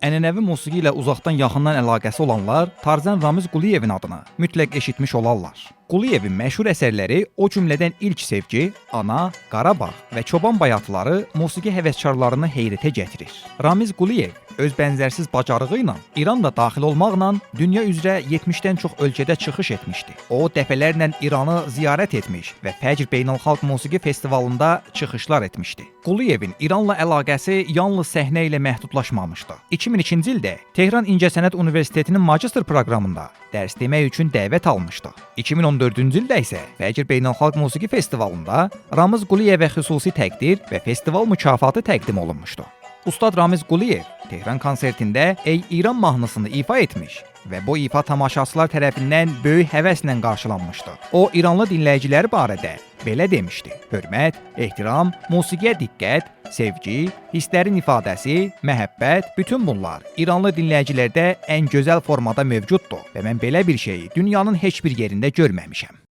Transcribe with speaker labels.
Speaker 1: Ənənəvi musiqi ilə uzaqdan yaxından əlaqəsi olanlar Tarzan Ramiz Quliyevin adını mütləq eşitmiş olarlar. Quliyevin məşhur əsərləri, o cümlədən İlk Sevgi, Ana, Qarabağ və Çoban Bayatları musiqi həvəskarlarını heyrətə gətirir. Ramiz Quliyev öz bənzərsiz bacarığı ilə İran da daxil olmaqla dünya üzrə 70-dən çox ölkədə çıxış etmişdi. O dəfələrlə İranı ziyarət etmiş və Fəcr Beynəlxalq Musiqi Festivalında çıxışlar etmişdi. Quliyevin İranla əlaqəsi yalnız səhnə ilə məhdudlaşmamışdı. 2002-ci ildə Tehran İncəsənət Universitetinin magistr proqramında dərs demək üçün dəvət almışdı. 2014-cü ildə isə Fəcr Beynəlxalq Musiqi Festivalında Ramiz Quliyevə xüsusi təqdir və festival mükafatı təqdim olunmuşdu. Ustad Ramiz Quliyev Tehran konsertində Ey İran mahnısını ifa etmiş və bu ifa tamaşaçılar tərəfindən böyük həvəslə qarşılanmışdı. O İranlı dinləyicilər barədə belə demişdi: Hörmət, ehtiram, musiqiyə diqqət, sevgi, hisslərin ifadəsi, məhəbbət, bütün bunlar İranlı dinləyicilərdə ən gözəl formada mövcuddur və mən belə bir şeyi dünyanın heç bir yerində görməmişəm.